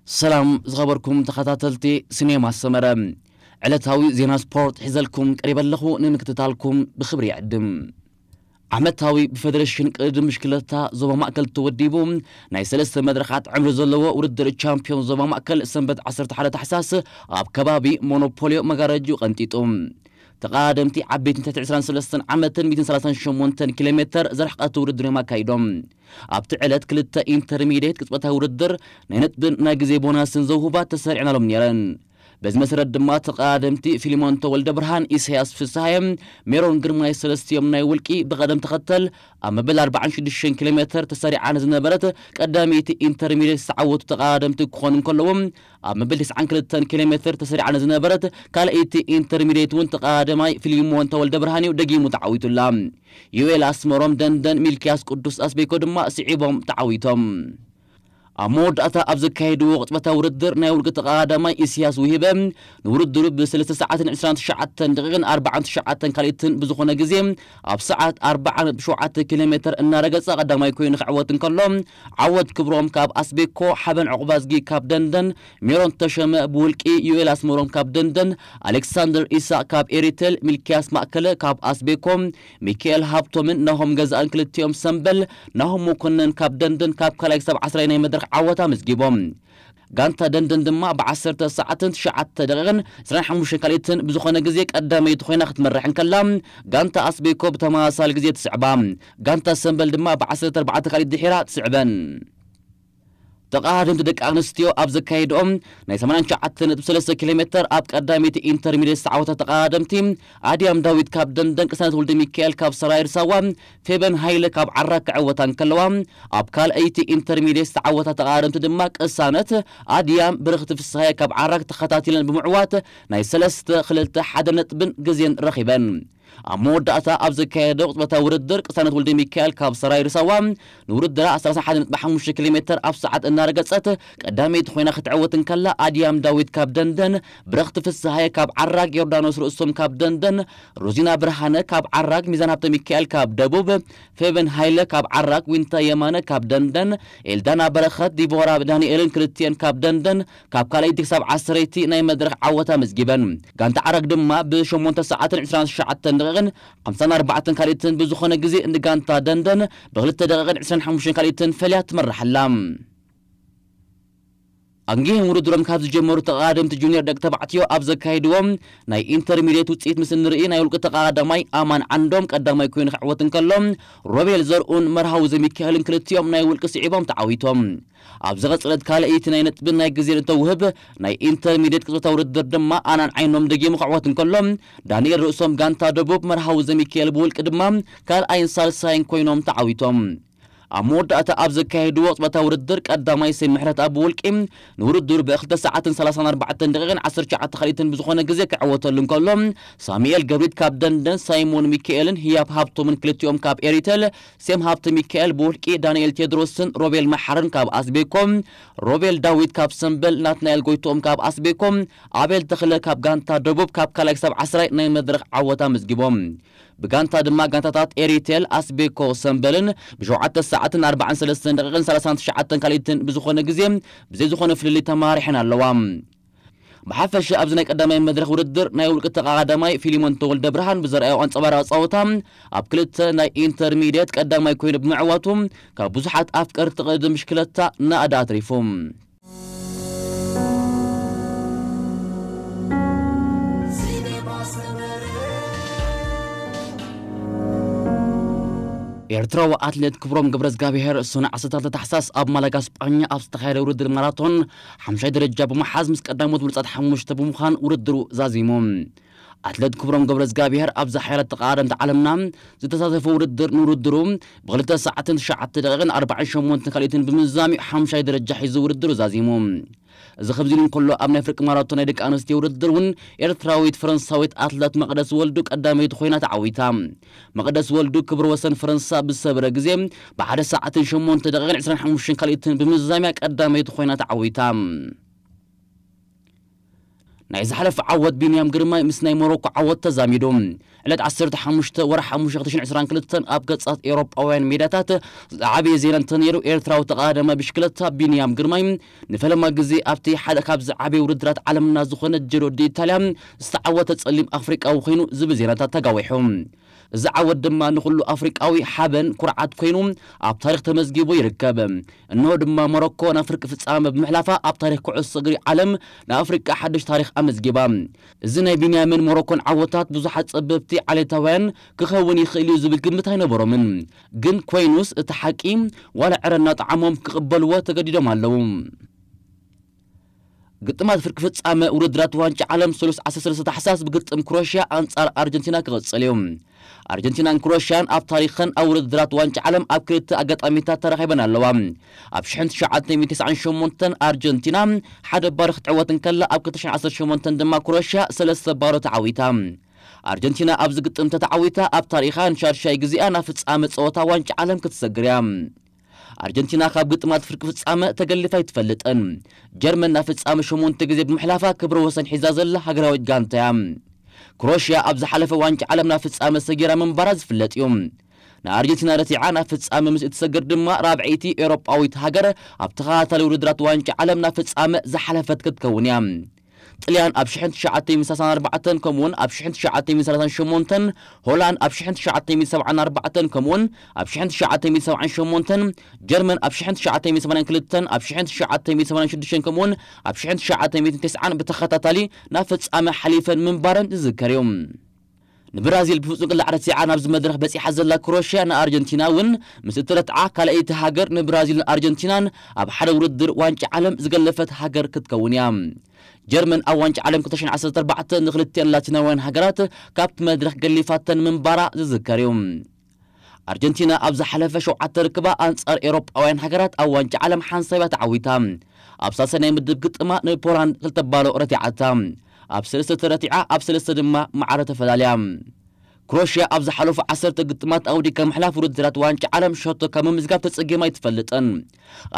ሰላም ዝኸበርኩም ተኸታተልቲ ሲኔማ ሰመረ፣ ዕለታዊ ዜና ስፖርት ሒዘልኩም ቀሪበ ኣለኹ። ንምክትታልኩም ብኽብሪ ይዕድም። ዓመታዊ ብፌደሬሽን ቅድድም ብሽክለታ ዞባ ማእከል ተወዲቡ፣ ናይ ሰለስተ መድረኻት ዕምሪ ዘለዎ ውድድር ቻምፒዮን ዞባ ማእከል ሰንበት ዓሰርተ ሓደ ታሕሳስ ኣብ ከባቢ ሞኖፖልዮ መጋረጅኡ ቀንጢጡ። ተቐዳደምቲ ዓበይቲ ትሕቲ ዕስራን ሰለስተን ዓመትን ሚእትን ሰላሳን ሸሞንተን ኪሎ ሜተር ዝርሕቀት ውድድር እዮም ኣካይዶም። ኣብቲ ዕለት ክልተ ኢንተርሚዲየት ቅጽበታዊ ውድድር ናይ ነጥብን ናይ ግዜ ቦናስን ዘውህባ ተሰሪዐናሎም ነይረን። በዚ መሰረት ድማ ተቐዳደምቲ ፊሊሞን ተወልደ ብርሃን፣ ኢሳያስ ፍስሃየ፣ ሜሮን ግርማይ ሰለስቲኦም ናይ ውልቂ ብቐደም ተኸተል ኣብ መበል ኣርባዓን ሽዱሽተን ኪሎ ሜተር ተሰሪዓ ንዝነበረት ቀዳመይቲ ኢንተርሚዲየት ዝተዓወቱ ተቐዳደምቲ ክኾኑ እንከለዉ፣ ኣብ መበል ተስዓን ክልተን ኪሎ ሜተር ተሰሪዓ ንዝነበረት ካልኣይቲ ኢንተርሚዲየት እውን ተቐዳደማይ ፊሊሞን ተወልደ ብርሃን እዩ ደጊሙ ተዓዊቱላ። ዩኤል ኣስመሮም ደንደን፣ ሚልኪያስ ቅዱስ ኣስቤኮ ድማ ስዒቦም ተዓዊቶም። ኣብ መወዳእታ ኣብ ዘካየድዎ ቅጽበታዊ ውድድር ናይ ውልቂ ተቐዳዳማይ ኢሳያስ ውሂበ ንውድድሩ ብሰለስተ ሰዓትን ዕስራን ትሽዓተን ደቂቕን ኣርባዓን ትሽዓተን ካልኢትን ብዝኾነ ግዜ ኣብ ሰዓት ኣርባዓ ነጥቢ ሸውዓተ ኪሎ ሜተር እናረገጸ ቀዳማይ ኮይኑ ክዕወት እንከሎ፣ ዓወት ክብሮም ካብ ኣስቤኮ፣ ሓበን ዕቑባዝጊ ካብ ደንደን፣ ሜሮን ተሸመ ብውልቂ፣ ዩኤል ኣስመሮም ካብ ደንደን፣ ኣሌክሳንደር ኢሳቕ ካብ ኤሪቴል፣ ሚልኪያስ ማእከለ ካብ ኣስቤኮ፣ ሚካኤል ሃብቶምን ናሆም ገዛእን ክልቲኦም ሰምበል፣ ናሆም መኮነን ካብ ደንደን ካብ ካልኣይ ክሳብ ዓስራይ ናይ መድረኽ ዓወት ኣመዝጊቦም። ጋንታ ደንደን ድማ ብዓሰርተ ሰዓትን ትሽዓተ ደቂቕን ዕስራን ሓሙሽተን ካልኢትን ብዝኾነ ግዜ ቀዳመይቲ ኮይና ክትመርሕ እንከላ፣ ጋንታ ኣስቤኮ ብተመሳሳሊ ግዜ ትስዕባ። ጋንታ ሰምበል ድማ ብዓሰርተ ኣርባዕተ ካልኢት ድሒራ ትስዕበን። ተቐዳደምቲ ደቂ ኣንስትዮ ኣብ ዘካየድኦም ናይ ሰማንያን ትሽዓተ ነጥቢ ሰለስተ ኪሎ ሜተር ኣብ ቀዳመይቲ ኢንተርሚዲየት ዝተዓወታ ተቐዳደምቲ ኣድያም ዳዊት ካብ ደንደን፣ ቅሳነት ወልደ ሚካኤል ካብ ሰራይር ሳዋ፣ ፌበን ሃይለ ካብ ዓራግ ክዕወታ እንከለዋ፣ ኣብ ካልኣይቲ ኢንተርሚዲየት ዝተዓወታ ተቐዳደምቲ ድማ ቅሳነት፣ ኣድያም፣ ብርኽቲ ፍስሃየ ካብ ዓራግ ተኸታቲለን ብምዕዋት ናይ ሰለስተ፣ ክልተ፣ ሓደ ነጥብን ግዜን ረኺበን። ኣብ መወዳእታ ኣብ ዘካየዶ ቅጽበታዊ ውድድር ቅሳነት ወልደ ሚካኤል ካብ ሰራይር ሳዋ ንውድድራ ሰላሳ ሓደ ነጥቢ ሓሙሽተ ኪሎ ሜተር ኣብ ሰዓት እናረገጸት ቀዳመይቲ ኮይና ክትዕወት እንከላ፣ ኣድያም ዳዊት ካብ ደንደን፣ ብረኽቲ ፍስሃየ ካብ ዓራግ፣ ዮርዳኖስ ርእሶም ካብ ደንደን፣ ሮዚና ብርሃነ ካብ ዓራግ፣ ሚዛን ሃብተ ሚካኤል ካብ ደቡብ፣ ፌበን ሃይለ ካብ ዓራግ፣ ዊንታ የማነ ካብ ደንደን፣ ኤልዳና በረኸት፣ ዲቦራ ዳንኤልን ክልቲኤን ካብ ደንደን ካብ ካልኣይቲ ክሳብ ዓሰርይቲ ናይ መድረኽ ዓወት ኣመዝጊበን። ጋንታ ዓራግ ድማ ብሸሞንተ ሰዓትን ዕስራን ትሽዓተን ደቂቕን ሓምሳን ኣርባዕተን ካልኢትን ብዝኾነ ግዜ ንጋንታ ደንደን ብክልተ ደቂቕን ዕስራን ሓሙሽተን ካልኢትን ፈልያ ትመርሕ ኣላ። ኣንጊሆም ውድድሮም ካብ ዝጀመሩ ተቐዳደምቲ ጁኒየር ደቂ ተባዕትዮ ኣብ ዘካየድዎም ናይ ኢንተርሚዲየት ውፅኢት ምስ እንርኢ፣ ናይ ውልቂ ተቐዳዳማይ ኣማን ዓንዶም ቀዳማይ ኮይኑ ክዕወት እንከሎ፣ ሮቤል ዘርኡን መርሃዊ ዘሚካኤልን ክልቲኦም ናይ ውልቂ ስዒቦም ተዓዊቶም። ኣብ ዝቐጸለት ካልኣይቲ ናይ ነጥብን ናይ ግዜን እተውህብ ናይ ኢንተርሚዲየት ቅጽበታዊ ውድድር ድማ ኣናን ዓይኖም ደጊሙ ክዕወት እንከሎ፣ ዳንኤል ርእሶም ጋንታ ደቡብ፣ መርሃዊ ዘሚካኤል ብውልቂ ድማ ካልኣይን ሳልሳይን ኮይኖም ተዓዊቶም። ኣብ መወዳእታ ኣብ ዘካየድዎ ቅጽበታዊ ውድድር ቀዳማይ ስም ምሕረት ኣብ ውልቂ ንውድድሩ ብክልተ ሰዓትን ሰላሳን ኣርባዕተን ደቂቕን ዓሰርተ ትሽዓተ ካልኢትን ብዝኾነ ግዜ ክዕወተሉ እንከሎ፣ ሳሙኤል ገብሪት ካብ ደንደን፣ ሳይሞን ሚካኤልን ህያብ ሃብቶምን ክልቲኦም ካብ ኤሪተል፣ ሴም ሃብተ ሚካኤል ብውልቂ፣ ዳንኤል ቴድሮስን ሮቤል መሓርን ካብ ኣስቤኮ፣ ሮቤል ዳዊት ካብ ሰምበል፣ ናትናኤል ጎይትኦም ካብ ኣስቤኮ፣ ኣቤል ተኽለ ካብ ጋንታ ደቡብ ካብ ካልኣይ ክሳብ ዓስራይ ናይ መድረኽ ዓወት ኣመዝጊቦም። ብጋንታ ድማ ጋንታታት ኤሪቴል፣ ኣስቤኮ፣ ሰምበልን ብሸውዓተ ሰዓትን ኣርባዓን ሰለስተን ደቂቕን ሰላሳን ትሽዓተን ካልኢትን ብዝኾነ ግዜ ብዘይ ዝኾነ ፍልልይ ተማሪሐን ኣለዋ። ብሓፈሻ ኣብዚ ናይ ቀዳማይ መድረኽ ውድድር ናይ ውልቂ ተቐዳዳማይ ፊሊሞን ተወልደ ብርሃን ብዘርኣዮ ኣንጸባራቒ ጸወታ ኣብ ክልተ ናይ ኢንተርሚዲየት ቀዳማይ ኮይኑ ብምዕዋቱ ካብ ብዙሓት ኣፍቀርቲ ቅድድም ብሽክለታ ናእዳ ኣትሪፉ። ኤርትራዊ ኣትሌት ክብሮም ገብረዝጋብሄር ሰኑይ ዓሰርተ ክልተ ታሕሳስ ኣብ ማላጋ ስጳኛ ኣብ ዝተኻየደ ውድድር ማራቶን ሓምሻይ ደረጃ ብምሓዝ ምስ ቀዳሞት ብሉጻት ሓሙሽተ ብምዃን ውድድሩ ዛዚሙ። ኣትሌት ክብሮም ገብረዝጋብሄር ኣብዚ ሓያላት ተቐዳደምቲ ዓለምና ዝተሳተፈ ውድድር ንውድድሩ ብክልተ ሰዓትን ትሽዓተ ደቂቕን ኣርባዓን ሸሞንተን ካልኢትን ብምዛም እዩ ሓምሻይ ደረጃ ሒዙ ውድድሩ ዛዚሙ። እዚ ከምዚ ኢሉ እንከሎ፣ ኣብ ናይ ፍርቂ ማራቶን ናይ ደቂ ኣንስትዮ ውድድር እውን ኤርትራዊት ፈረንሳዊት ኣትለት መቕደስ ወልዱ ቀዳመይቲ ኮይና ተዓዊታ። መቕደስ ወልዱ ክብረ ወሰን ፈረንሳ ብዝሰበረ ግዜ ብሓደ ሰዓትን ሸሞንተ ደቂቕን ዕስራን ሓሙሽተን ካልኢትን ብምዝዛም እያ ቀዳመይቲ ኮይና ተዓዊታ። ናይ ዝሓለፈ ዓወት ቢንያም ግርማይ ምስ ናይ ሞሮኮ ዓወት ተዛሚዱ ዕለት ዓሰርተ ሓሙሽተ ወርሒ ሓሙሽተ ክልተ ሽሕን ዕስራን ክልተን ኣብ ገጻት ኤውሮጳውያን ሜዳታት ዝዓበየ ዜና እንተነይሩ፣ ኤርትራዊ ተቐዳዳማይ ብሽክለታ ቢንያም ግርማይ ንፈለማ ግዜ ኣብቲ ሓደ ካብ ዝዓበየ ውድድራት ዓለምና ዝኾነ ጂሮ ዲ ኢታልያ ዝተዓወተ ጸሊም ኣፍሪቃዊ ኮይኑ ዝብል ዜናታት ተጋዊሑ። እዚ ዓወት ድማ ንኹሉ ኣፍሪቃዊ ሓበን ኩርዓት ኮይኑ ኣብ ታሪኽ ተመዝጊቡ ይርከብ። እንሆ ድማ ሞሮኮ ናብ ፍርቂ ፍጻመ ብምሕላፋ ኣብ ታሪኽ ኩዕሶ እግሪ ዓለም ንኣፍሪቃ ሓድሽ ታሪኽ ኣመዝጊባ። እዚ ናይ ቢንያምን ሞሮኮን ዓወታት ብዙሓት ጸበብቲ ዓሌታውያን ክኸውን ይኽእል እዩ ዝብል ግምት ኣይነበሮምን። ግን ኮይኑስ እቲ ሓቂ ዋላ ዕረ እናጠዓሞም ክቕበልዎ ተገዲዶም ኣለዉ። ግጥማት ፍርቂ ፍጻመ ውድድራት ዋንጫ ዓለም ሰሉስ ዓሰርተ ሰለስተ ታሕሳስ ብግጥም ክሮሽያ ኣንጻር ኣርጀንቲና ክቕጽል እዩ። ኣርጀንቲናን ክሮሽያን ኣብ ታሪኸን ኣብ ውድድራት ዋንጫ ዓለም ኣብ ክልተ ኣጋጣሚታት ተራኺበን ኣለዋ። ኣብ ሽሕን ትሽዓተ ሚእትን ተስዓን ሸሞንተን ኣርጀንቲና ሓደ ባዶ ክትዕወት እንከላ፣ ኣብ ክልተ ሽሕን ዓሰርተ ሸሞንተን ድማ ክሮሽያ ሰለስተ ባዶ ተዓዊታ። ኣርጀንቲና ኣብዚ ግጥም ተተዓዊታ ኣብ ታሪኻ ንሻድሻይ ግዜኣ ናብ ፍጻመ ጸወታ ዋንጫ ዓለም ክትሰግር እያ። ኣርጀንቲና ካብ ግጥማት ፍርቂ ፍጻመ ተገሊፋ ኣይትፈልጥን። ጀርመን ናብ ፍጻመ ሸሞንተ ግዜ ብምሕላፋ ክብረ ወሰን ሒዛ ዘላ ሃገራዊት ጋንታ እያ። ክሮሽያ ኣብ ዝሓለፈ ዋንጫ ዓለም ናብ ፍጻመ ሰጊራ ምንባራ ዝፍለጥ እዩ። ንኣርጀንቲና ረቲዓ ናብ ፍጻመ ምስ እትሰግር ድማ ራብዐይቲ ኤውሮጳዊት ሃገር ኣብ ተኸታታሊ ውድድራት ዋንጫ ዓለም ናብ ፍጻመ ዝሓለፈት ክትከውን እያ። ጥልያን ኣብ ሽሕን ትሽዓተ ሚእትን ሰላሳን ኣርባዕተን ከምኡውን ኣብ ሽሕን ትሽዓተ ሚእትን ሰላሳን ሸሞንተን፣ ሆላንድ ኣብ ሽሕን ትሽዓተ ሚእትን ሰብዓን ኣርባዕተን ከምኡውን ኣብ ሽሕን ትሽዓተ ሚእትን ሰብዓን ሸሞንተን፣ ጀርመን ኣብ ሽሕን ትሽዓተ ሚእትን ሰማንያን ክልተን፣ ኣብ ሽሕን ትሽዓተ ሚእትን ሰማንያን ሽዱሽተን ከምኡውን ኣብ ሽሕን ትሽዓተ ሚእትን ተስዓን ብተኸታታሊ ናብ ፍጻመ ሓሊፈን ምንባረን ዝዝከር እዩ። ንብራዚል ብፍጹም ቅላዕ ረቲዓ ናብዚ መድረኽ በጺሓ ዘላ ክሮሽያ ንኣርጀንቲና እውን ምስ እትረትዓ ካልኣይቲ ሃገር ንብራዚልን ኣርጀንቲናን ኣብ ሓደ ውድድር ዋንጫ ዓለም ዝገለፈት ሃገር ክትከውን እያ። ጀርመን ኣብ ዋንጫ ዓለም ክልተ ሽሕን ዓሰርተ ኣርባዕተን ንኽልቲኣን ላቲናውያን ሃገራት ካብቲ መድረኽ ገሊፋተን ምንባራ ዝዝከር እዩ። ኣርጀንቲና ኣብ ዝሓለፈ ሸውዓተ ርክባ ኣንጻር ኤውሮጳውያን ሃገራት ኣብ ዋንጫ ዓለም ሓንሳብ እያ ተዓዊታ። ኣብ ሳልሳይ ናይ ምድብ ግጥማ ንፖላንድ ክልተ ባዶ ረቲዓታ። ኣብ ሰለስተ ተረቲዓ፣ ኣብ ሰለስተ ድማ ማዕረ ተፈላልያ። ክሮሽያ ኣብ ዝሓለፉ ዓሰርተ ግጥማት ኣውዲካ ምሕላፍ ውድድራት ዋንጫ ዓለም ሸቶ ካብ ምምዝጋብ ተጸጊማ ኣይትፈልጥን።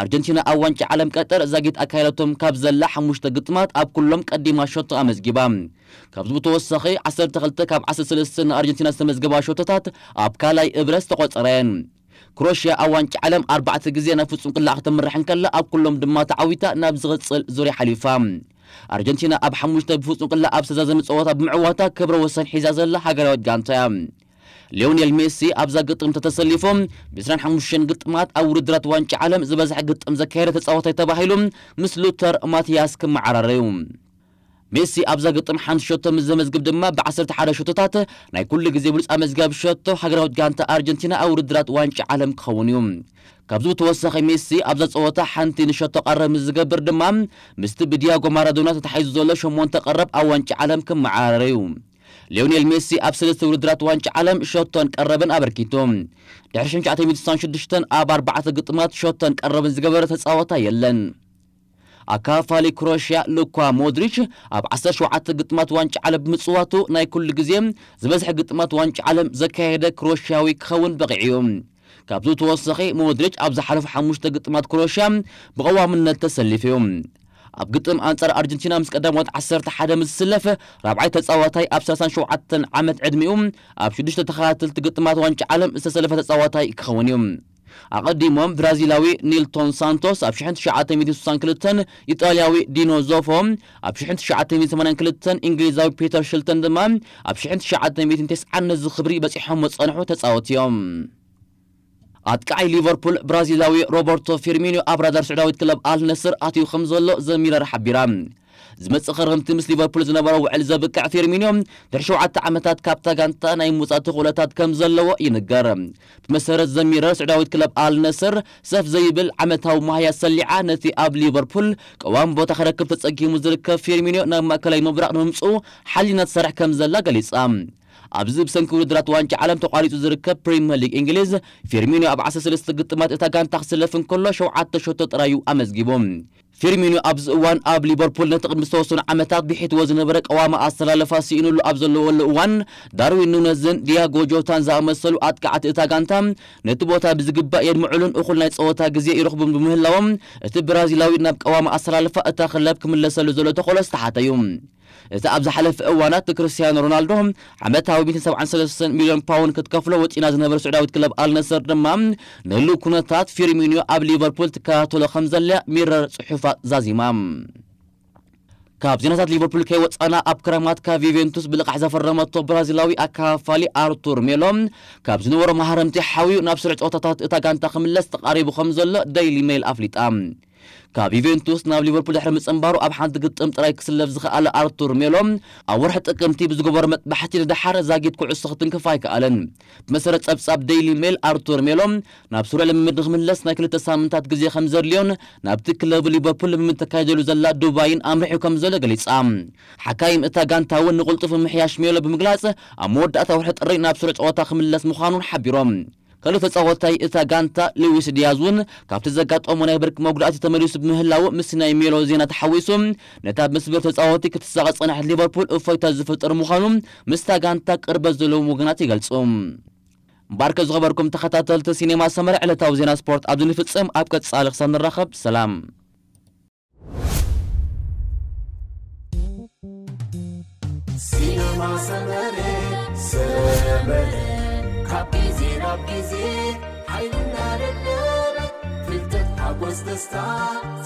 ኣርጀንቲና ኣብ ዋንጫ ዓለም ቀጠር ዛጊት ኣካይዳቶም ካብ ዘላ ሓሙሽተ ግጥማት ኣብ ኩሎም ቀዲማ ሸቶ ኣመዝጊባ። ካብዚ ብተወሳኺ ዓሰርተ ክልተ ካብ ዓሰርተ ሰለስተ ንኣርጀንቲና ዝተመዝገባ ሸቶታት ኣብ ካልኣይ እብረ ዝተቖጸራ እየን። ክሮሽያ ኣብ ዋንጫ ዓለም ኣርባዕተ ግዜ ናብ ፍጹም ቅላዕ ክትምራሕ እንከላ፣ ኣብ ኩሎም ድማ ተዓዊታ ናብ ዝቕጽል ዙርያ ሓሊፋ። ኣርጀንቲና ኣብ ሓሙሽተ ብፍጹም ቅላዕ ኣብ ዝተዛዘመ ጸወታ ብምዕዋታ ክብረ ወሰን ሒዛ ዘላ ሃገራዊት ጋንታ እያ። ሊዮኔል ሜሲ ኣብዛ ግጥም ተተሰሊፉ፣ ብ ዕስራን ሓሙሽተን ግጥማት ኣብ ውድድራት ዋንጫ ዓለም ዝበዝሐ ግጥም ዘካየደ ተጻዋታይ ተባሂሉ ምስ ሉተር ማቲያስ ክመዓራረዩ። ሜሲ ኣብዛ ግጥም ሓንቲ ሸቶ ምስ ዘመዝግብ ድማ ብ ዓሰርተ ሓደ ሸቶታት ናይ ኩሉ ግዜ ብሉጽ ኣመዝጋቢ ሸቶ ሃገራዊት ጋንታ ኣርጀንቲና ኣብ ውድድራት ዋንጫ ዓለም ክኸውን እዩ። ካብዚ ብተወሳኺ ሜሲ ኣብዛ ጸወታ ሓንቲ ንሸቶ ቀረብ ምስ ዝገብር ድማ ምስቲ ብዲያጎ ማራዶና ተታሒዙ ዘሎ ሸሞንተ ቀረብ ኣብ ዋንጫ ዓለም ክመዓራረዩ። ሊዮኔል ሜሲ ኣብ ሰለስተ ውድድራት ዋንጫ ዓለም ሸቶን ቀረብን ኣበርኪቱ። ድሕሪ ሽዱሽተ ሚእትን ስሳን ሽዱሽተን ኣብ ኣርባዕተ ግጥማት ሸቶን ቀረብን ዝገበረ ተጻዋታይ የለን። ኣካፋሊ ክሮሽያ ሉኳ ሞድሪች ኣብ ዓሰርተ ሸውዓተ ግጥማት ዋንጫ ዓለም ብምጽዋቱ ናይ ኩሉ ግዜ ዝበዝሐ ግጥማት ዋንጫ ዓለም ዘካየደ ክሮሽያዊ ክኸውን በቒዑ እዩ። ካብዚ ተወሳኺ ሞድሪች ኣብ ዝሓለፉ ሓሙሽተ ግጥማት ክሮሽያ ብቐዋምነት ተሰሊፉ እዩ። ኣብ ግጥም ኣንጻር ኣርጀንቲና ምስ ቀዳሞት ዓሰርተ ሓደ ምስ ዝስለፍ ራብዓይ ተጻዋታይ ኣብ ሰላሳን ሸውዓተን ዓመት ዕድሚኡ ኣብ ሽዱሽተ ተኸታተልቲ ግጥማት ዋንጫ ዓለም ዝተሰለፈ ተጻዋታይ ክኸውን እዩ። ኣቐዲሞም ብራዚላዊ ኒልቶን ሳንቶስ ኣብ ሽሕን ትሽዓተ ሚእትን ስሳን ክልተን፣ ኢጣልያዊ ዲኖ ዞፎ ኣብ ሽሕን ትሽዓተ ሚእትን ሰማንያን ክልተን፣ እንግሊዛዊ ፒተር ሽልተን ድማ ኣብ ሽሕን ትሽዓተ ሚእትን ተስዓን ነዚ ክብሪ በጺሖም ዝጸንሑ ተጻወቲ እዮም። ኣጥቃዓይ ሊቨርፑል ብራዚላዊ ሮበርቶ ፊርሚኒዮ ኣብ ራዳር ስዑዳዊት ክለብ ኣል ነስር ኣትዩ ከም ዘሎ ዘሚረር ሓቢራ። ዝመጽእ ክረምቲ ምስ ሊቨርፑል ዝነበሮ ውዕል ዘብቅዕ ፊርሚኒዮ ድሕሪ ሸውዓተ ዓመታት ካብታ ጋንታ ናይ ምውጻእ ተኽእሎታት ከም ዘለዎ ይንገር። ብመሰረት ዘሚረር ስዑዳዊት ክለብ ኣል ነስር ሰፍ ዘይብል ዓመታዊ መሃያ ሰሊዓ ነቲ ኣብ ሊቨርፑል ቀዋሚ ቦታ ክረክብ ተጸጊሙ ዝርከብ ፊርሚኒዮ ናብ ማእከላይ ምብራቕ ንምምጽኡ ሓሊና ትሰርሕ ከም ዘላ ገሊጻ። ኣብዚ ብሰንኪ ውድድራት ዋንጫ ዓለም ተቋሪጹ ዝርከብ ፕሪምየር ሊግ እንግሊዝ፣ ፊርሚኒዮ ኣብ ዓሰርተ ሰለስተ ግጥማት እታ ጋንታ ክስለፍ እንከሎ ሸውዓተ ሸቶ ጥራዩ ኣመዝጊቡ። ፊርሚኒዮ ኣብዚ እዋን ኣብ ሊቨርፑል ነቲ ቅድሚ ዝተወሰኑ ዓመታት ብሒትዎ ዝነበረ ቀዋሚ ኣሰላልፋ ስኢኑሉ ኣብ ዘለወሉ እዋን፣ ዳርዊን ኑነዝን ዲያጎ ጆታን ዝኣመሰሉ ኣጥቃዕቲ እታ ጋንታ ነቲ ቦታ ብዝግባእ የድምዑሉን እኹል ናይ ጸወታ ግዜ ይረኽቡን ብምህላዎም፣ እቲ ብራዚላዊ ናብ ቀዋሚ ኣሰላልፋ እታ ክለብ ክምለሰሉ ዘሎ ተኽእሎ ዝተሓተ እዩ። እቲ ኣብ ዝሓለፈ እዋናት ክርስቲያኖ ሮናልዶ ዓመታዊ ሚእትን ሰብዓን ሰለስተን ሚልዮን ፓውንድ ክትከፍሎ ወጺና ዝነበረ ስዑዳዊት ክለብ ኣልነሰር ድማ፣ ንህሉው ኩነታት ፊርሚኒዮ ኣብ ሊቨርፑል ትከታተሎ ከም ዘላ ሚረር ጽሑፋ ዛዚማ። ካብ ዜናታት ሊቨርፑል ከይወጻና፣ ኣብ ክረማት ካብ ዩቬንቱስ ብልቓሕ ዘፈረመቶ ብራዚላዊ ኣካፋሊ ኣርቱር ሜሎ፣ ካብ ዝነበሮ ማህረምቲ ሓውዩ ናብ ስሩዕ ጸወታታት እታ ጋንታ ክምለስ ተቓሪቡ ከም ዘሎ ደይሊ ሜል ኣፍሊጣ። ካብ ዩቬንቱስ ናብ ሊቨርፑል ድሕሪ ምጽንባሩ፣ ኣብ ሓንቲ ግጥም ጥራይ ክስለፍ ዝኸኣለ ኣርቱር ሜሎ፣ ኣብ ወርሒ ጥቅምቲ ብዝገበሮ መጥባሕቲ ንደሓር ዛጊት ኩዕሶ ክትንክፍ ኣይከኣለን። ብመሰረት ጸብጻብ ደይሊ ሜል፣ ኣርቱር ሜሎ ናብ ስሩዕ ልምምድ ንክምለስ ናይ ክልተ ሳምንታት ግዜ ከም ዘድልዮን፣ ናብቲ ክለብ ሊቨርፑል ልምምድ ተካይደሉ ዘላ ዱባይን ኣምሪሑ ከም ዘሎ ገሊጻ። ሓካይም እታ ጋንታ እውን ንቕልጡፍ ምምሕያሽ ሜሎ ብምግላጽ፣ ኣብ መወዳእታ ወርሒ ጥሪ ናብ ስሩዕ ጸወታ ክምለስ ምዃኑን ሓቢሮም። ካልእ ተጻዋታይ እታ ጋንታ ሉዊስ ዲያዝ እውን ካብቲ ዘጋጠሞ ናይ ብርኪ መጉዳእቲ ተመሊሱ ብምህላው፣ ምስ ናይ ሜሎ ዜና ተሓዊሱ፣ ነታ ብመስመር ተጻወቲ ክትሳቐ ዝጸንሐት ሊቨርፑል እፎይታ ዝፈጥር ምዃኑ ምስታ ጋንታ ቅርበት ዘለዎም ወገናት ይገልጹ። እምበኣርከ ዝኸበርኩም ተኸታተልቲ ሲኔማ ሰመረ፣ ዕለታዊ ዜና ስፖርት ኣብዚ ንፍጽም። ኣብ ቀጻሊ ክሳብ ንራኸብ፣ ሰላም። ሲነማ ሰመረ ሰመረ ካብ ግዜ ናብ ግዜ ሓይልና ደለበ ፍልጠት ሓጎስ ደስታ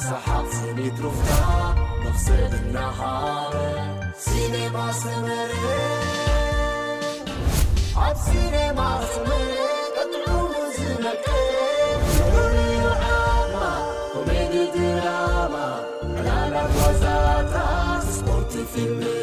ሰሓቕ ስኒት ሩፍታ መኽሰብ እናሃበ ሲነማ ሰመረ ኣብ ሲነማ ሰመረ ቀጥዑ ዝነቀ ኮሜዲ ድራማ ዕላላት ዋዛታት ስፖርት ፊልም